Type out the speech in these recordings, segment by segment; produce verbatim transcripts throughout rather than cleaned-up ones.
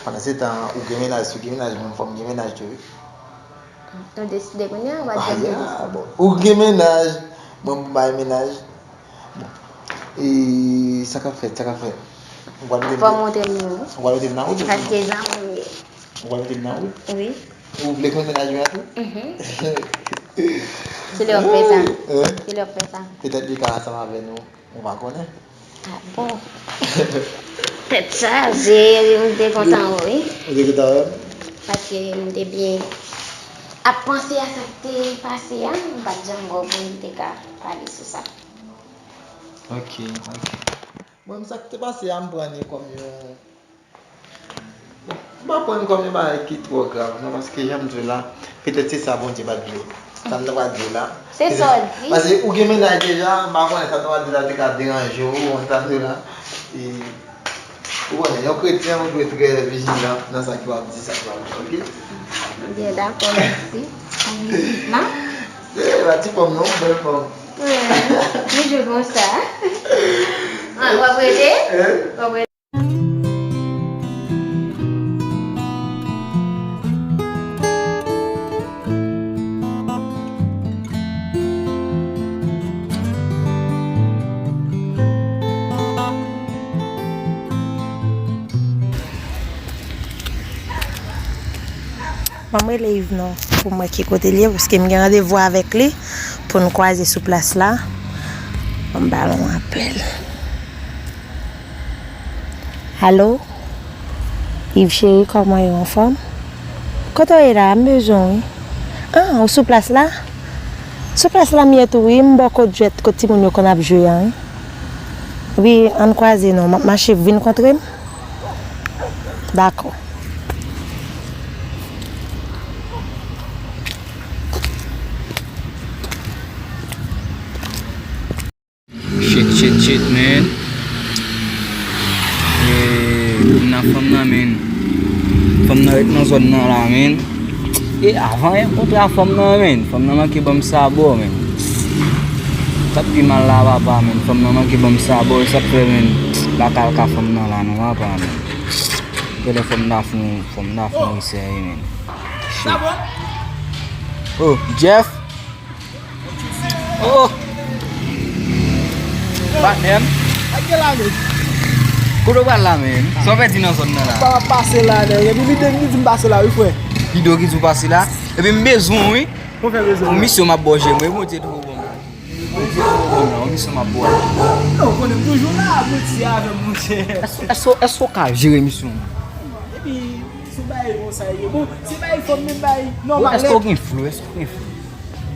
Pandan se tan, ou gen mennaj, si w gen mennaj, mwen fò m gen mennaj tou, wi. Nou deside kounye a, w a di m. Aya, bon. Ou gen mennaj, mwen m bay mennaj. Bon. E sa k ap fèt, sa k ap fèt. Ou pral mete m. Fò m montre m non. Ou pral mete m nan wout. Paske zanmi m ye. Ou pral mete m nan wout? Wi. Ou vle konn mennaj mwen an tou? Mhm. Kilè w ap fè sa? Hein? Kilè w ap fè sa? Petèt li ka ansanm avè nou. Ou pa konnen. Ah bon? Tèt chaje, m te kontan wi. Ou te kontan wè m? Paske m te byen ap panse a sa k te pase a, m pa t janm wè w pou m te ka pale sou sa. Ok, ok. Bon, sa k te pase a, m pran li kòm yon M pa pran l kòm yon bagay ki twò grav, non, paske jan m di w la, petèt se sa Bondye pa t vle. Sa m ta pral di w la. Se sa w di. Paske ou gen mennaj deja, m pa konnen sa m ta pral di w la te ka deranje w, ou konn sa m di w la. E, ou konnen, yon kretyen, ou dwe trè vijilan nan sa ke w ap di, sa ke w ap fè, oke? Byen, dakò, mèsi. Nan? E, la ti fanm non, bèl fanm. Wi, toujou konsa. Ah, w ap rete? Hein? W ap rete? Ban m rele Yves non pou m wè ki kote l ye, paske m gen randevou avèk li pou n kwaze sou plas la. Ban m ba l yon apèl. Alo? Yves cheri, kòman yo, anfòm? Kote w ye la? M bezwen w, wi. Ah, ou sou plas la? Sou plas la m ye tou, wi. M bò kot jwèt, kot timoun yo konn ap jwe a, wi. Wi, ann kwaze non. M ap mache, vin kontre m. Dakò. Shit, shit, shit, man. Eh, m nan fanm nan, man. Fanm nan ret nan zòn nan la, man. E avan yè m kontre a fanm nan, man. Fanm nan manke ban m sabò, man. Sa t pi mal la, papa, man. Fanm nan manke ban m sabò, e sa k fè, man, m pa ka al ka fanm nan la, non, papa, man. Genlè fò m ta fon, fò m ta fon eseye, man. Shit. Oh, Jeff! Oh! Patnè m. Ak gen la, men. Kote w pral la, men? Sa w pèdi nan zòn nan la? Pa, pa pase la, nèg. Epi videyo ki di m pase la, wi, frè. Videyo ki di w pase la? Epi m bezwen w, wi. Ou fè bezwen w. Misyon m ap ba w jere, mwen, Bondye twò bon. Bondye twò bon, non, misyon m ap ba w. Non, ou konnen m toujou la, Bondye avè m, monchè. Èske, èske, èske w ka jere misyon an? Epi, se bagay konsa ye. Bon, se bagay fanm menm bagay nòmal. Èske w gen flow? Èske w gen flow?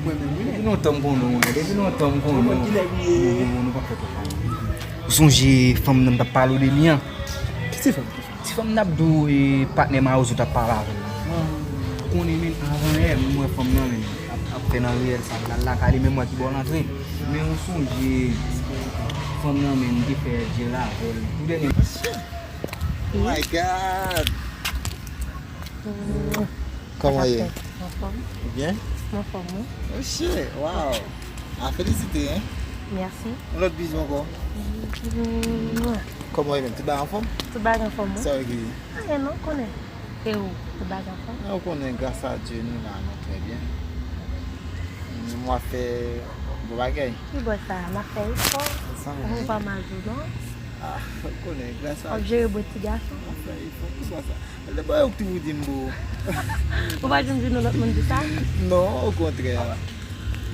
Mwen menm, wi. Depi lontan m konnen w, depi lontan m konnen w. Mwen konn kilè li ye. Bon, bon, bon, nou pa fè twòp pale. Ou sonje fanm nan m t ap pale w de li an? Ki ti fanm? Ti fanm n ap di w, e, patnè Mawozo t ap pale avè l la. Ou konnen, men, avan yè, m wè fanm nan, men, ap, ap fè nan riyèl sa, l al lakay li, men m wè ki bò l antre. Men ou sonje fanm nan, men, m te fè djèl avè l. Pou dènye. Oh my God! Kòman ye? Anfòm. Ou byen? Anfòm, wi. Oh shit, wow! A felisite, hein? Mèsi. Yon lòt bizou ankò. Kòman w ye menm? Tout bagay anfòm? Tout bagay anfòm, wi. Sa w ye? Anyen non, konnen. E ou, tout bagay anfòm? Ou konnen, gras a Dye, nou la, nou trè byen. Nou ap fè bon bagay. Ki bò sa? N ap fè efò. Ou pa mal tou non. Ah, ou konnen, gras a Dye. W ap jere bò ti gason. N ap fè efò. Ki bò sa? Lè bò yo k toujou di m bro. Ou pa janm jwenn yon lòt moun di sa? Non, okontrè.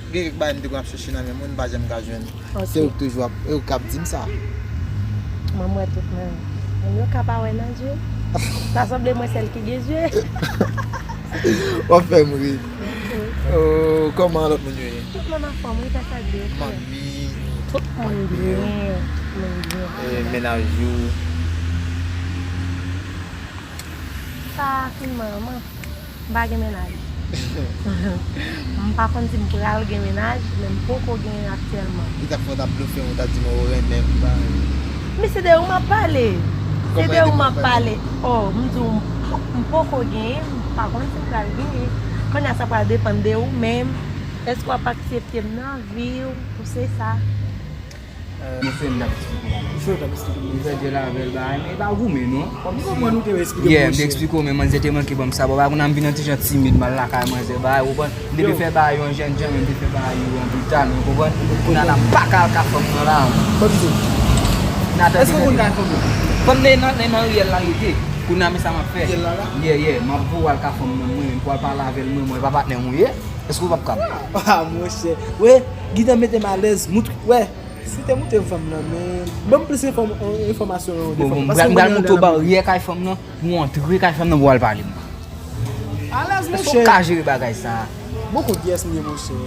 Gen kèk bagay m te konn ap chèche nan men moun, m pa janm ka jwenn. Ok. Se ou k toujou ap, e ou k ap di m sa. Mwen, m wè tout moun. Moun yo ka pa wè nan je. Sa sanble mwen sèl ki gen je. W ap fè m ri. Ok. Oh, kòman lòt moun yo ye? Tout moun anfòm, wi, sa sa di, ok. Manmi. Tout moun byen, tout moun byen. E mennaj ou? Sa finman, man. M pa gen mennaj. M pa konn si m pral gen mennaj, men m poko genyen aktyèlman. Ki sa k fè w t ap blofe m, ou t ap di m ou renmen m, ba. Men se de ou m ap pale. Se de ou m ap pale. Oh, m di w, m po-, m poko genyen, m pa konn si m pral genyen. Kounye a sa pral depann de ou menm. Èske w ap aksepte m nan vi w pou se sa? Monchè, m t ap eksplike w bagay. Monchè, w t ap eksplike m. Monchè, Dye lavel bagay, men e pa goumen non. M konprann ou te eksplike m, yeah, m te monchè. Eksplike w, men manzè te manke ban m sa. Bon, pa konn m vin nan ti jan timid, m al lakay manzè, bagay, ou konprann? M te vle fè bagay yon jèn jan, men m te fè bagay yo anpil tan, ou konprann? Kounye a la, m pa ka al ka fanm nan la. Kòm se. N atan. Èske w konn kay fanm nan? Fanm nan nan, nan, nan riyèl la rete. Kounye a, men sa m ap fè. Riyèl la la? Yeah, yeah, m ap voye w al ka fanm nan mwen, menm pou al pale avè l mwen, mwen pa patnè m ou ye. Èske w p ap kab? Ah, monchè. Wè, Guidan mete m alèz, mout, wè. Si w te montre m fanm nan, men ban m plis enfòm-, enfòmasyon nan yon de fanm nan. Bon, bon, m pral, m pral montre w baryè kay fanm nan, pou w antre kay fanm nan, pou w al pale m. Alèz, monchè. Èske w ka jere bagay sa? Bon, kont yès m ye, monchè.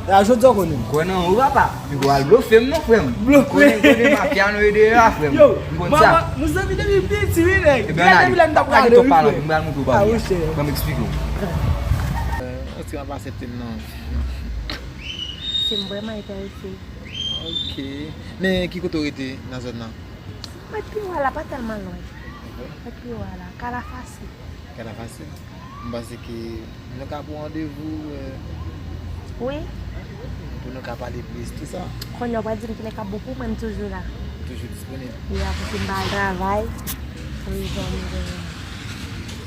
E a jodi a w konnen m. Kwè nan ou, papa. Ou al blofe m non, frè m. Blofe. Konnen, konnen mafya nou ye deyò a, frè m. Yo, m konn sa. Mama, nou zanmi depi piti, wi, nèg. Ebyen, ann ale. Depi lè m t ap prale, wi, frè. M pral montre w baryè. Ah, monchè. Ban m eksplike w. Ban m eksplike w. Antre, m ap aksepte m non. Si m vrèman enterese. Ok. Men ki kote w rete nan zòn nan? Mwen pi wo a la, pa tèlman lwen. Mwen pi wo a la, Kalafasi. Kalafasi? M panse ke nou ka pran randevou, euh, wi. Pou nou ka pale plis, tou sa. Kounye a w pral di m kilè k ap bon pou mwen, m toujou la. Toujou disponib. Ya, paske m pa al travay. Rezon m gen,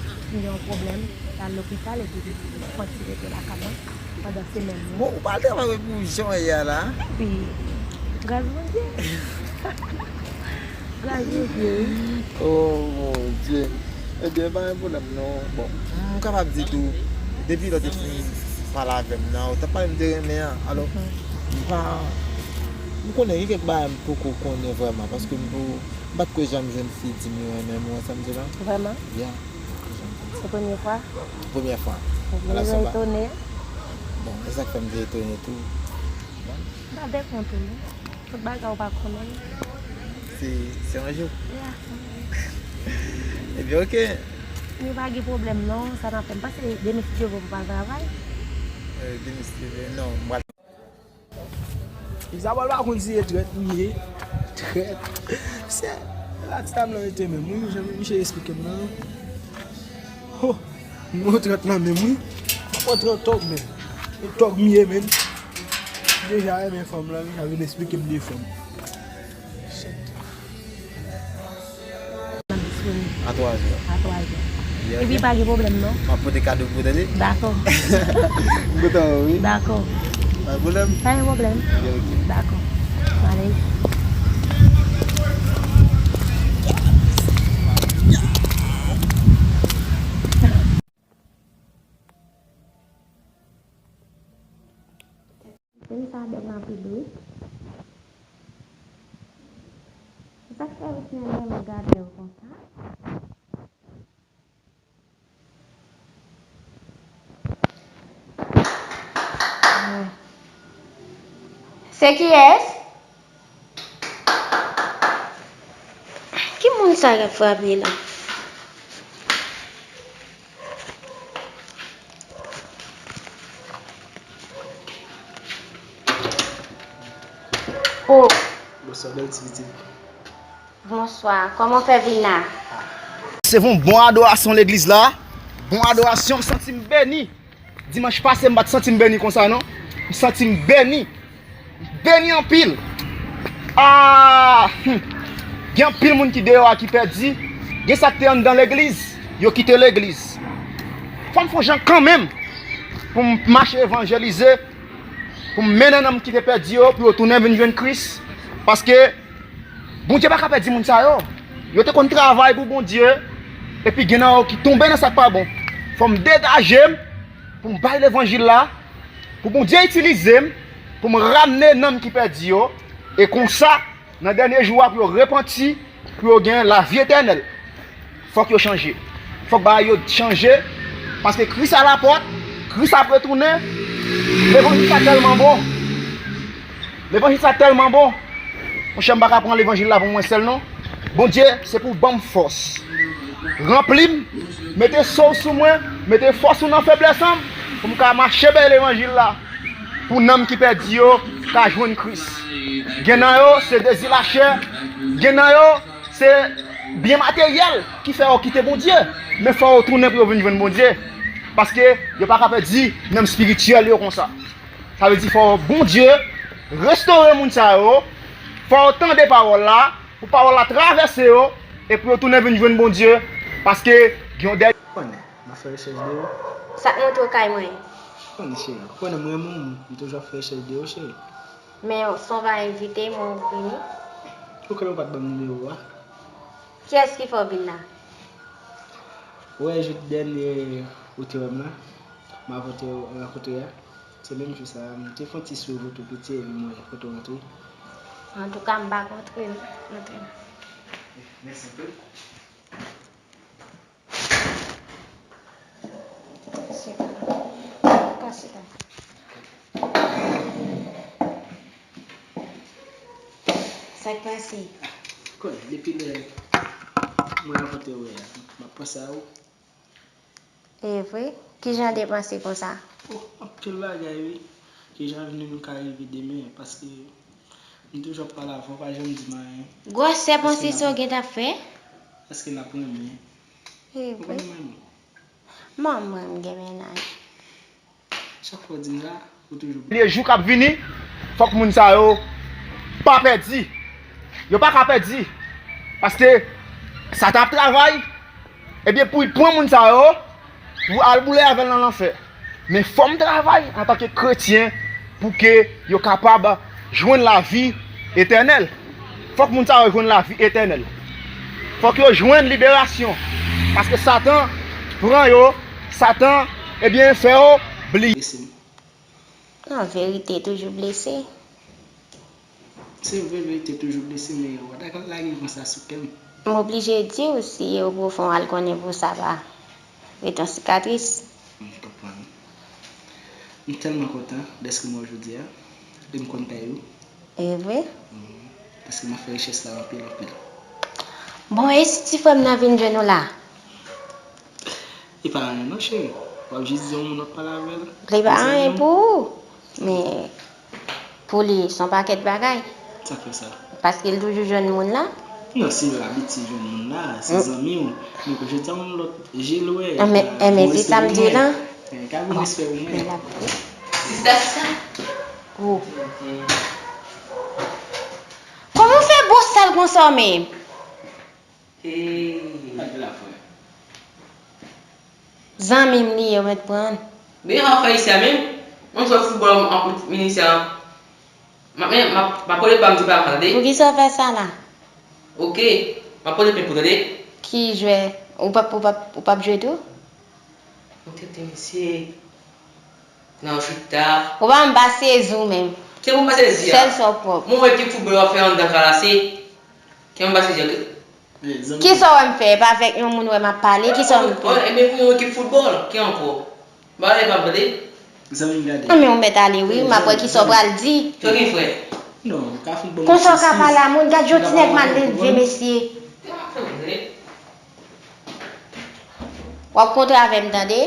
m gen yon pwoblèm, m al lopital epi m pran ti rete lakay mwen. Pandan semèn nan. Bon, ou pa al travay pou jan w ye a la? Wi. Gras Bondye. Gras Bondye, wi. Oh, Bondye. Ebyen, pa gen pwoblèm, non. Bon, m kapab di tou, depi lè w te fin pale avè m nan, ou t ap pale m de renmen an. Alò, m pa, m konnen gen kèk bagay m poko konnen vrèman, paske m pou, m pa t ko janm jwenn fi di m li renmen m, ou wè sa m di la? Vrèman? Ya. Se premye fwa? Premye fwa. Ou vle etone? Bon, e sa k fè m te etone tou. Bon. Pa de kont ou non. Tout bagay ou pa konnen. Se, se yon jou. Ya. Ebyen, oke. Nou pa gen pwoblèm non, sa n ap fè. M panse demen si Dye vle pou pa travay. Euh, demen si Dye vle, non, m pral Isabelle pa konn si se trèt m ye. Trèt. Se la ti dam lan rete menm. Wi, jan misye eksplike m lan non. Ho, m nan trèt lan menm wi. M nan trèt tòg menm. E tòg m ye menm. Deja renmen fanm lan, li ka vin eksplike m de fanm. Shit. M ap disponib. A twa zè. A twa zè. Epi pa gen pwoblèm non. M ap pote kado pou ou tande. Dakò. M kontan wè w wi. Dakò. Pa gen pwoblèm. Pa gen pwoblèm. Dakò. M ale. Fim sa bèl anpil wi. Se sa k fè Ayisyen renmen gade yo konsa. Se kiyès? Ki moun sa k ap frape la? Oh. Bonswa, bèl ti pitit. Bonswa, kòman w fè vin la? Se yon bon adorasyon legliz la. Bon adorasyon, m santi m beni. Dimanch pase, m pa t santi m beni konsa, non. M santi m beni. Beni anpil. Ah, hmm. Gen anpil moun ki deyò a ki pèdi. Gen sa k te anndan legliz, yo kite legliz. Fò m fè yon jan kanmenm pou m mache evanjelize, pou m mennen nanm ki te pèdi yo, pou yo tounen vin jwenn Kris. Paske Bondye pa ka pèdi moun sa yo. Yo te konn travay pou Bondye, epi gen nan yo ki tonbe nan sa k pa bon. Fò m degaje m pou m bay levanjil la, pou Bondye itilize m, pou m ramne nanm ki pèdi yo, e konsa, nan dènye jou a, pou yo repanti, pou yo gen lavi etènèl. Fòk yo chanje. Fòk bagay yo chanje, paske Kris a lapòt, Kris ap retounen. Levanjil sa tèlman bon. Levanjil sa tèlman bon. Monchè, m pa ka pran levanjil la pou mwen sèl, non. Bondye, se pou w ban m fòs. Ranpli m, mete so w sou mwen, mete fòs ou nan feblès an m, pou m ka mache bay levanjil la, pou nanm ki pèdi yo ka jwenn Kris. Gen nan yo, se dezi lachè, gen nan yo, se byen materyèl ki fè yo kite Bondye, men fò yo tounen pou yo vin jwenn Bondye, paske yo pa ka pèdi nanm espirityèl yo konsa. Sa vle di fò Bondye restore moun sa yo, Fò yo tande pawòl la, pou pawòl la travèse yo, e pou yo tounen vin jwenn Bondye, paske gen yon dènye. Konnen, m ap fè rechèch de ou. Sa k montre w kay mwen? Konnen, cheri. Konnen m renmen w, m toujou ap fè rechèch de ou, cheri. Men w, san w pa envite m, ou vini? Ou konnen ou pa t ban m nimewo a. Kiyès ki fè w vin la? Ou wè jou dènye ou te wè m la, m avè w te rankontre a. Se menm jou sa a, m te fè yon ti swiv ou tou piti epi m wè kote w antre. Antouka, m pa kontre non. Antre. Mèsi anpil. Chita. Ka chita. Sa k pase? Konnen, depi lè mwen rankontre w a, m ap panse a ou. E vre? Kijan de panse konsa? Oh, anpil bagay, wi. Kijan avni nou ka rive demen, paske m toujou ap pale avè w, pa janm di m anyen. Gwosè panse sa w gentan fè? Èske n ap renmen? E vre? Ou konn renmen? Manman m gen mennaj. Chak fwa w di m sa, ou toujou. Premye jou k ap vini, fòk moun sa yo pa pèdi. Yo pa ka pèdi. Paske Satan ap travay, ebyen, pou l pran moun sa yo, pou al boule avè l nan lanfè. Men fò m travay antanke kretyen pou ke yo kapab jwenn lavi etènèl. Fòk moun sa yo jwenn lavi etènèl. Fòk yo jwenn liberasyon. Paske Satan pran yo, Satan, ebyen, fè yo bliye. Blese m. Non, verite toujou blese. Se vre, verite toujou blese, men ou pa ta ka lage konsa sou kè m. M oblije di w, si ou pwofon, w al konnen pou sa pa ret yon sikatris. M konprann. M tèlman kontan dèske m wè w jodi a. E m konn kay ou. E vre? Mhm. Paske m ap fè richès la anpil, anpil. Bon, e si ti frè m nan vin jwenn ou la? Li pa anyen non, cheri. W ap jis di yon moun w ap pale avè l. Li pa anyen pou ou, men pou li, se yon pakèt bagay. Sa k fè sa? Paske l toujou jwenn moun la. Non, se labitid jwenn moun la, se zanmi w. Men pou jodi a, yon lòt je l wè, men, men se sa m di w lan. Ka gen respè pou mwen. Sista, sista. Ou. Kòman w fè bosal konsa w menm? Hey. Zanmi m li ye, ou mèt pran. Men sa w ap fè isi a menm? Mwen jwe foutbòl an kout minisya. M ap, men, m ap, m ap rele pa m di pa m tande. Poukisa w fè sa la? Oke. M ap rele plen pou tande. Ki jwè? Ou p ap, ou p ap, ou p ap jwe tou? Mwen tete misye. Nan chita. Ou pa m pa sezi w menm. Se pou m pa sezi a. Sèl sa w pwòp. Mwen wè ki foutbòl w ap fè anndan kalase. Ki m pa sezi a. Kisa w wè m fè? E pa avèk yon moun wè m ap pale? Kisa w wè m fè? Oh, oh, ebyen pou yon ekip foutbòl, ki ankò? M pa wè pa m tande. Zanmi m gade. Anben ou mèt ale wi, m ap wè kisa w pral di. Sa w gen frè? Non, ou ka foutbòl. Konsa w ka pale a moun, gad jan ti nèg mal elve, mesye. W ap kontre avè m tande.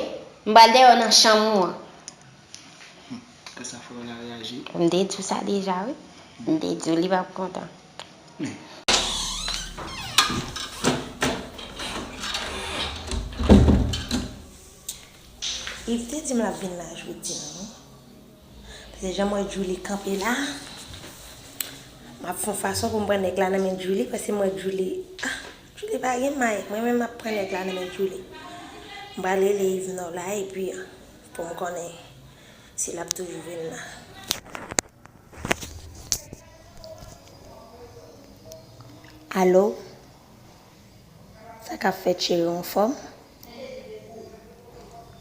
M pral dèyè w nan chanm ou an. Kè sa fè w la reyaji. M te di w sa deja wi. M te di w li p ap kontan. Men. Yves te di m l ap vin la jodi a non. Paske jan m wè Djouly kanpe la, m ap fè yon fason pou m pran nèg la nan men Djouly, paske m wè Djouly, ah, Djouly pa gen may. Mwen menm m ap pran nèg la nan men Djouly. M pral rele Yves non la, epi pou m konnen si l ap toujou vin la. Alo? Sa k ap fèt, cheri, w anfòm?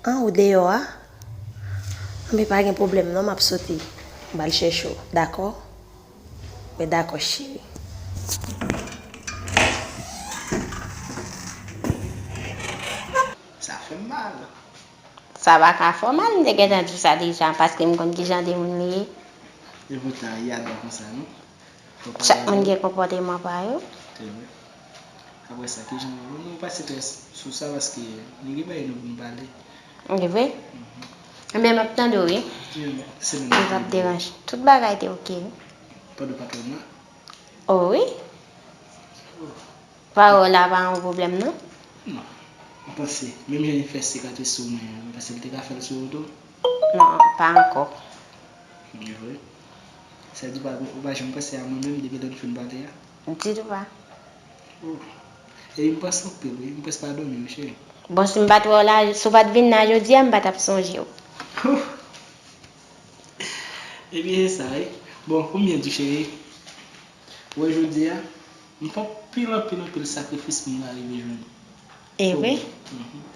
An, ou deyò a? Anben, pa gen pwoblèm non, m ap soti. M pral chèche w, dakò? Mwen dakò, cheri. Sa fè m mal. Sa pa ka fè w mal, m te gentan di w sa deja, paske m konn kijan de moun li ye. E poutan, li adan konsa, non? Chak moun gen konpòteman pa yo. Se vre. Apre sa, kijan nou, nou pase trè sou sa, paske nou gen bagay nou pou nou pale. Li vre? Mhm. Ebyen, m ap tande w, wi. Li p ap deranje. Tout bagay te oke, wi. Pandan w pa t wè m la? O, wi. Pawòl la pa yon pwoblèm, non? Non. Mwen panse, menm jan li fè sikatris sou mwen an, mwen panse li te ka fè l sou ou tou. Non, pa ankò. Li vre? Sa di ou pa, ou pa janm panse a mwen menm depi lè n fin pale a? Ditou pa. Oh. Epi m panse anpil wi, m prèske pa dòmi wi cheri. Bon, si m pa t wè w la, si w pa t vin la jodi a, m pa t ap sonje w. Epi se sa wi. Bon, pou m byen di w cheri, ou wè jodi a, m fè anpil, anpil, anpil sakrifis pou m ka rive jwenn ou. E vre?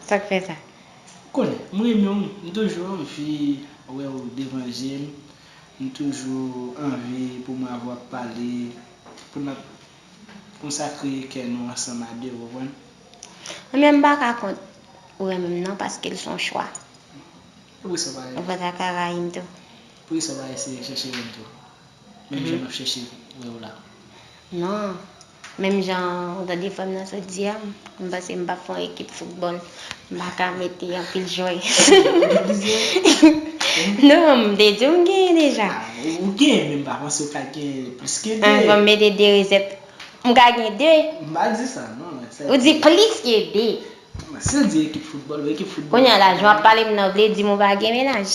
Sa k fè sa? Ou konnen, m renmen w, m toujou anvi wè w devan je m, m toujou anvi pou mwen avè w ap pale, pou n ap konsakre kè nou ansanm a de, ou konprann? Mwen menm m pa ka kont ou renmen m nan paske l se yon chwa. Poukisa w pa, Ou pa ta ka rayi m tou. Poukisa w pa eseye chèche wè m tou? Menm jan m ap chèche wè w la. Non. Menm jan ou tande frè m nan sot di a, m panse m p ap fè yon ekip foutbòl. M pa ka mete anpil jwè. Non, m te di w m genyen deja. Ou genyen, men m pa panse w ka genyen plis ke de. An, fò m mete de rezèv. M ka gen de. M pa di sa, non. Ou di plis ke de. Si w di ekip foutbòl, ekip foutbòl. Kounye a la, jan w ap pale m nan, w vle di m ou pa gen mennaj?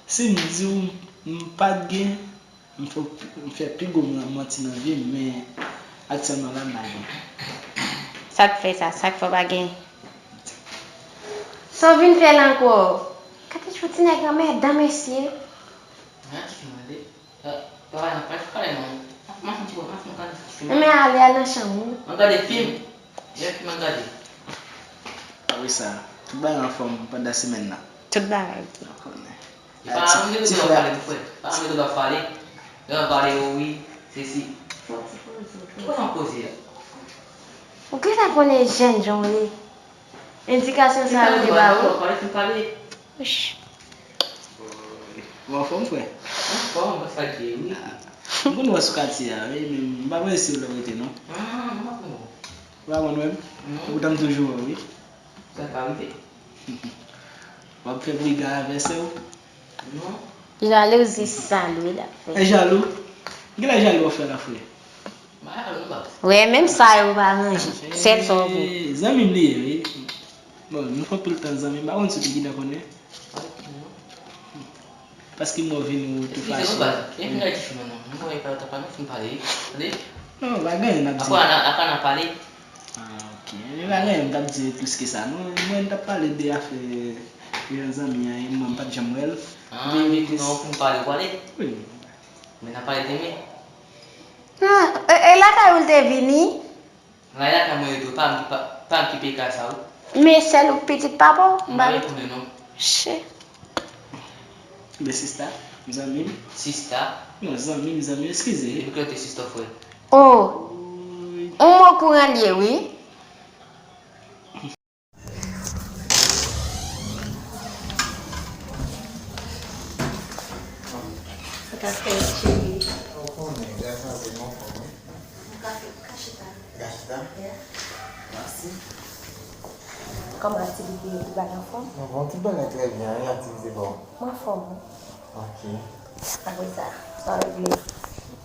Si m di w m pa t gen, m fè, m fè pi gwo manti nan vi m, men aktyèlman la, m pa gen. Sa k fè sa? Sa k fè w pa gen? Sa w vin fè la ankò? Gade jan ti nèg anmèdan, mesye. Enben ale, al nan chanm ou. Mwen gade fim. Gen fim mwen gade. A wi sa. Tout bagay anfòm pandan semèn nan. Tout bagay ok. Ou konnen. E pa mwen gen dwa pale pou frè. Pa mwen gen dwa pale. Gen dwa pale o wi, sesi. Ki kote an koze a? Ou gentan konnen jèn jan w ye. Endikasyon sa yo li ba ou. Pale pou pale. Wouch. Ou anfòm frè? Anfòm, mwen fatige wi. M konn wè sou katye a wi, men m pa konnen si w lè w rete non. Mwen pa konn wè. Ou pa konn wè m? Epoutan m toujou wè w wi. Sa ka rive. W ap fè piga avè sè w? Non. Jalouzi sal wi l ap fè. E jalou? Kilè jalou w ap fè la frè? Wè, menm sa yo pa ranje. Sèl sa w pou. Zanmi m li ye wi. Bon, nou fè anpil tan zanmi, m pa konn si w te gentan konnen. Paske m wè w vin ou tou fache. Epi gade ti fi mwen non. Mwen pa ta pa nou fin pale. Tande? Non, pa gen anyen n ap di. Apre n a, apre n a pale. Ah, ok. Men pa gen anyen m t ap di plis ke sa non. Mwen m t ap pale de afè yon zanmi an, mwen m pa t janm wè l. Ah, men kounye a w fin pale, w pale? Wi. Men n a pale demen. Ah, e, e lakay ou l te vini? Ray la ka mwen yo tou, pa m ki pa, pa m ki peye kay sa wi. Men sèl ou k pitit papa w? M pa reponn non. Che. Men sista, zanmi m. Sista. Non, zanmi m, zanmi m, eskize. Epi klante sista frè. Oh. On mokouran l ye wi. Sa ka fèt cheri. Ou konnen, gras a Dye m anfòm wi. Ou ka fè, ou ka chita. Gachita? Yeah. Mèsi. Kòman aktivite yo, tout bagay anfòm? Bon, tout bagay trè byen wi, aktivite bon. Mwen anfòm wi. Ok. Apre sa, sa w regle?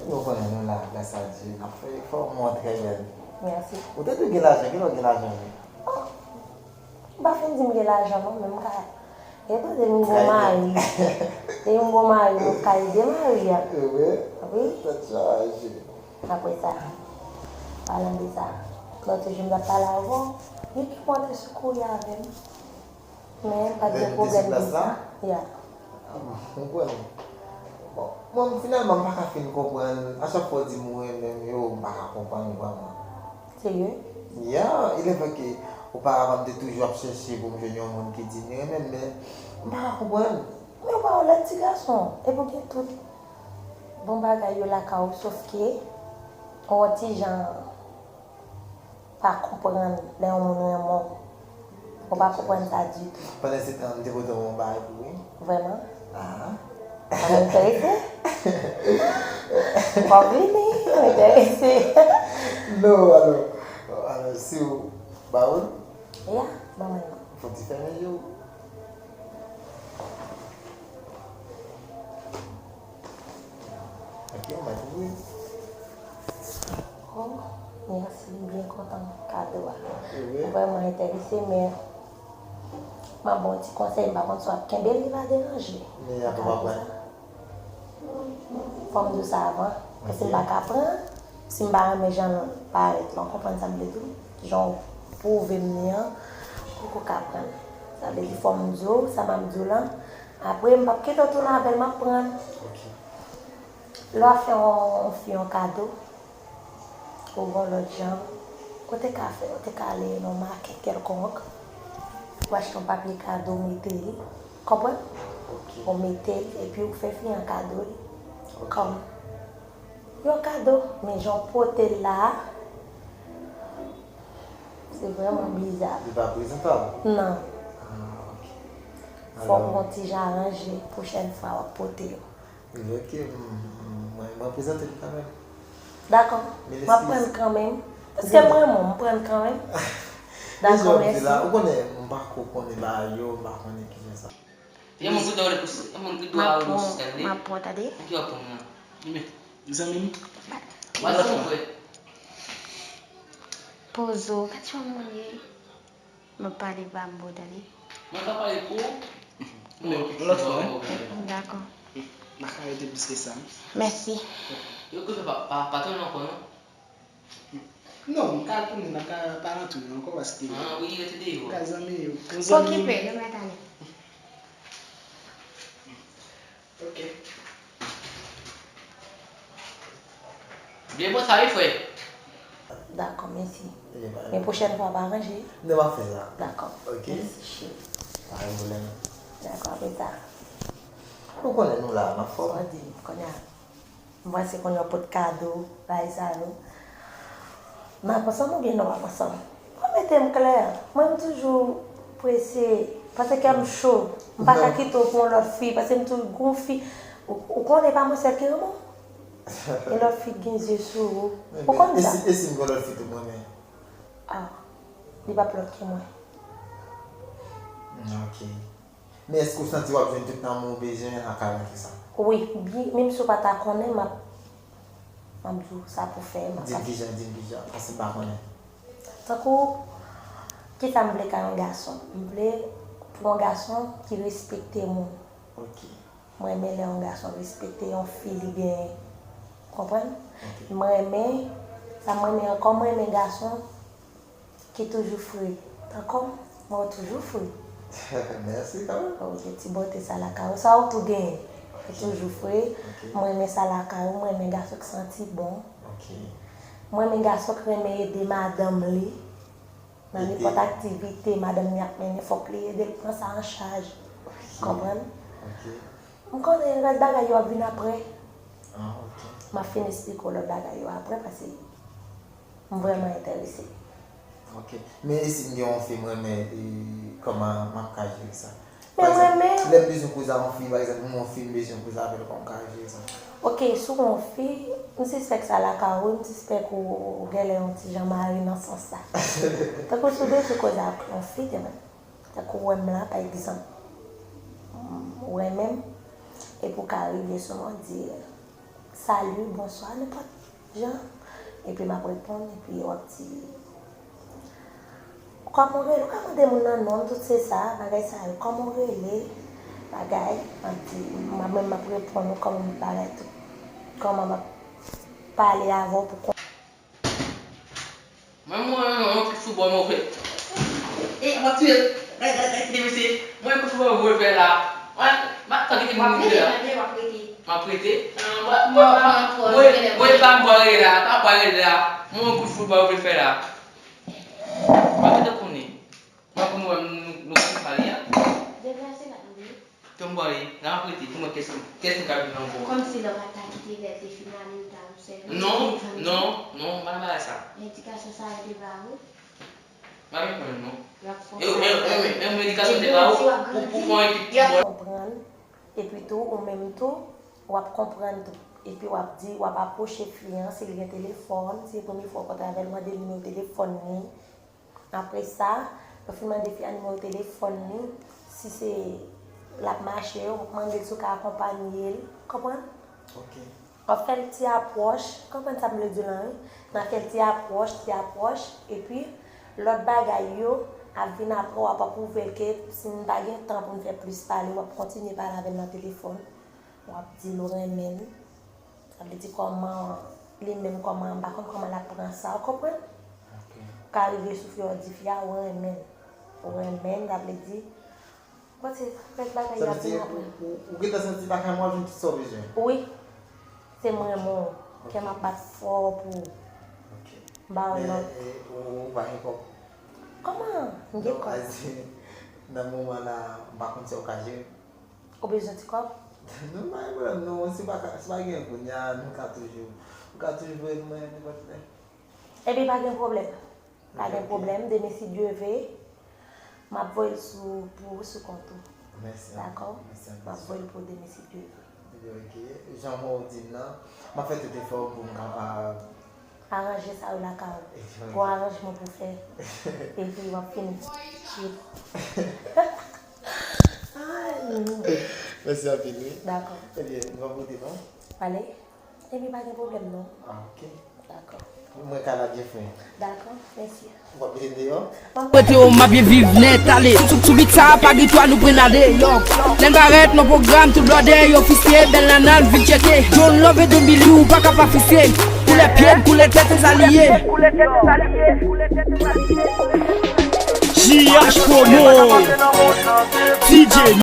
Nou konnen nou la, gras a Dye, n ap fè efò, mwen trè byen. Mèsi. Ou te dwe gen lajan, kilè w gen lajan wi? Oh. M pa fin di m gen lajan non, men m ka. Etan de m gon mari. De m gon mari, m ka ede mari a. E vre? Wi. Tèt chaje. Apre sa, palan de sa, lòt jou m t ap pale avè w, li te kontre sou kouri avè m. Men m pa t gen pwoblèm de sa. Ya. Ah, bon, mwen konnen. Bon, mwen finalman m pa ka fin konprann, a chak fwa w di m ou renmen m yo, m pa ka konprann vrèman. Serye? Ya, il est vrai que oparavan m te toujou ap chèche pou m jwenn yon moun ki di m li renmen m, men m pa ka konprann. Men ou pa yon lèd ti gason, epi w gen tout bon bagay yo lakay ou, sof ke ou yon ti jan pa konprann lè yon moun renmen w. Ou pa konprann sa ditou. Pandan se tan, m te pote yon bagay pou ou wi. Vrèman? Ah. Sa m enterese? Ou pa vini, m enterese. Non, alò, alò, si w ba ou l? Ya, ban mwen non. Fò w ti fèmen je w. Ok, m pa t ouvri. Oh, mèsi, m byen kontan kado a. Ou vrèman enterese, men m ap ba w ti konsèy, m pa konn si w ap kenbe l, li va deranje. Men apre w ap pran. Fò m di w sa avan, paske m pa ka pran, si m pa renmen jan l parèt la, w konprann sa m vle di w? Jan w pwouve m li an, m poko ka pran l. Sa vle di fò m di w sa m ap di w lan, apre m p ap kite w tounen avè l, m ap pran l. Lè w ap fè yon fi yon kado, ou gen yon lòt jan, ou te ka fè, ou te ka ale nan yon makèt kèlkonk, ou achte yon papye kado, ou mete li, konprann? Ou mete l, epi ou fè fi an kado li. Kòm yon kado, men jan w pote l la a, se vrèman biza. Li pa prezantab? Non. Ah, ok. Fòk ou gon ti jan aranje pwochèn fwa w ap pote yo. Ok, m, m, mwen, mwen prezante l kanmenm. Dakò. M ap pran l kanmenm. Paske m renmen w, m pran l kanmenm. Dakò, mèsi. Ou konnen, m pa ko konnen bagay yo, m pa konnen kijan sa. Gen moun ki dwe, gen moun ki dwe a ou sistèm li. M ap pran, tande. Pou ki w ap pran nan? Men, zanmi m. Wè sa, mon frè. Pozo, gad jan moun ye. M ap pale ba m bò, tande. Mwen ka pale pou ou. Men, yon lòt fwa, wi. Dakò. M pa ka rete plis ke sa, wi. Mèsi. Yo koupe pa, pa, pa tounen ankò, non? Non, m ka tounen, m ka pa nan tounen ankò, paske. Ah, wi, rete deyò. M ka zanmi yo. Bon zanmi. Okipe, nou mèt ale. Ok. Byen pran sa wi, frè. Dakò, mèsi. Men pwochèn fwa, pa ranje. Non, m ap fè sa. Dakò. Ok. Mèsi, cheri. Pa gen pwoblèm. Dakò, apre sa. Ou konnen nou la, m ap fè w. Sa w di, kounye a. M panse kounye w pot kado, bagay sa yo. N ap ansanm oubyen nou p ap ansanm? Fò w mete m klè. Mwen, m toujou prese, paske kè m cho. M pa ka kite w pou yon lòt fi, paske m toujou gon fi. Ou, ou konnen pa mwen sèl ki renmen w. Gen lòt fi k gen zye sou ou. Ou konn sa. E si, e si m gon lòt fi tou mwen menm? Ah, li p ap lòt ke mwen. Ok. Men èske w santi w ap jwenn tout lanmou w bezwen nan ka rantre sa? Wi, byen, menm si w pa ta konnen, m ap, m ap di w sa pou fè, m ap. Di m kijan, di m kijan, paske m pa konnen. Tankou, kisa m vle ka yon gason? M vle pou yon gason ki respekte moun. Ok. M renmen lè yon gason respekte yon fi li genyen. Konprann? Ok. M renmen, sa m renmen ankò, m renmen gason ki toujou fre. Tankò m, mwen toujou fre. Mèsi kanmenm. Ou gen ti bote sa lakay ou, sa ou tou genyen. Ou toujou fre. Ok. Mwen renmen sa lakay ou, mwen renmen gason k santi bon. Ok. Mwen renmen gason k renmen ede madanm li. Nan nenpòt aktivite madanm li ap mennen, fòk li ede l pran sa an chaj. Ok. Konprann? Ok. M konnen rès bagay yo ap vin apre. Ah, ok. M ap fin esplike w lòt bagay yo apre, paske m vrèman enterese. Ok. Men e si m gen yon fi m renmen, e, kòman m ap ka jere sa? Men mwen menm. Lè m bezwen koze a yon fi, pa egzanp, m yon fi m bezwen koze avè l, kòman m ka jere sa? Ok, si w yon fi, m sispèk sa lakay ou, m sispèk ou, ou genlè yon ti jan mare nan sans sa. Tankou si w bezwen koze ak yon fi, te mwen. Tankou w wè m la, pa egzanp, ou renmen m, epi w ka rive sou mwen, w di, "Salut, bonsoir," nenpòt jan, epi m ap reponn, epi w ap di, "Kòman w rele?" Ou ka mande moun nan non l, tout se sa, bagay sa yo, "Kòman w rele?" Bagay, m ap di, m ap, mwen m ap reponn ou kòman m bagay tou, kòman m ap pale avè w pou Mwen, mwen, mwen, mwen, kout foutbòl move. E, w ap touye l. Gade, gade, gade, kite mesye. Mwen, kout foutbòl move fè la. Mwen, m ap tann ki moun ki la. W ap rete, w ap rete. M ap rete. Mwen, mwen, mwen, pa m bò rele la. Pa m bò rele la. Mwen, kout foutbòl move fè la. M ap rete konnen. Mwen, pou mwen, nou, nou konn pale a. Deplase la, tande. Tonbòy, n ap rete pou mwen kès ki, kès ki ka vin ankò. Kòmsi lè w pa ta kite lè te fin ale, ou ta obsève. Non, non, non, m pa nan bagay sa. Edikasyon sa yo te ba ou? M pa vin konnen non. Y ap fè sa. E, e, e, e, edikasyon te ba ou pou, pou fè yon ekip foutbòl. Konprann. Epi tou, ou menm tou, w ap konprann tou. Epi w ap di, w ap apwoche fi an, si l gen telefòn, si se premye fwa w kontre avè l, mande l nimewo telefòn li. Apre sa, yo fin mande fi a nimewo telefòn li, si se l ap mache, yo mande l si w ka akonpanye l, konprann? Ok. W ap fè l ti apwòch, konprann sa m vle di w lan, wi? N ap fè l ti apwòch, ti apwòch, epi lòt bagay yo ap vin apre, w ap ap ouvè l ke si n pa gen tan pou n fè plis pale, w ap kontinye pale avè l nan telefòn. w ap di l ou renmen l. Sa vle di kòman li menm, kòman, m pa konn kòman l ap pran sa, ou konprann? Ou ka rive sou fi a, w di fi a ou renmen l. Ou renmen l, sa vle di, bon, se rès bagay yo ap vin apre. Ou gentan santi lakay mwen vin tout sa w bezwen? Wi. Se m renmen w. Kè m ap bat fò pou ou. M ba w lòt. Ou pa gen kòb? Kòman? M gen kòb. Nan moman la, m pa konn si w ka jere. Ou bezwen ti kòb? Non, pa gen pwoblèm non, si pa ka, si pa gen kounye a, nou ka toujou, ou ka toujou voye l mwen nenpòt lè. Epi pa gen pwoblèm. Pa gen pwoblèm, demen si Dye ve, m ap voye l sou, pou ou sou kont ou. Mèsi anpil. Dakò? Mèsi anpil. M ap voye l pou ou demen si Dye ve. Ebyen, ok. Jan w di m nan, m ap fè tout efò pou m kapab aranje sa yo lakay ou. Gon aranjman pou fè. Epi w ap fini. Shit. Mèsi anpil, wi. Dakò. Ebyen, nou va pote non. Pale. Epi pa gen pwoblèm non. Ah, ok. Dakò. Mwen ka la byen fè. Dakò, mèsi. W ap mete deyò? Rete o, m ap byen viv nèt ale. Sou, sou bit sa a, pa gen twa, nou prenade. Yo, lè n parèt nan pwogram, tout blòdè yo fise, bèl nana n vin tcheke. John Love e Don Billy, ou pa ka pa fise. Koulè pye n, koulè tèt n, sa li ye. J H Promo, D J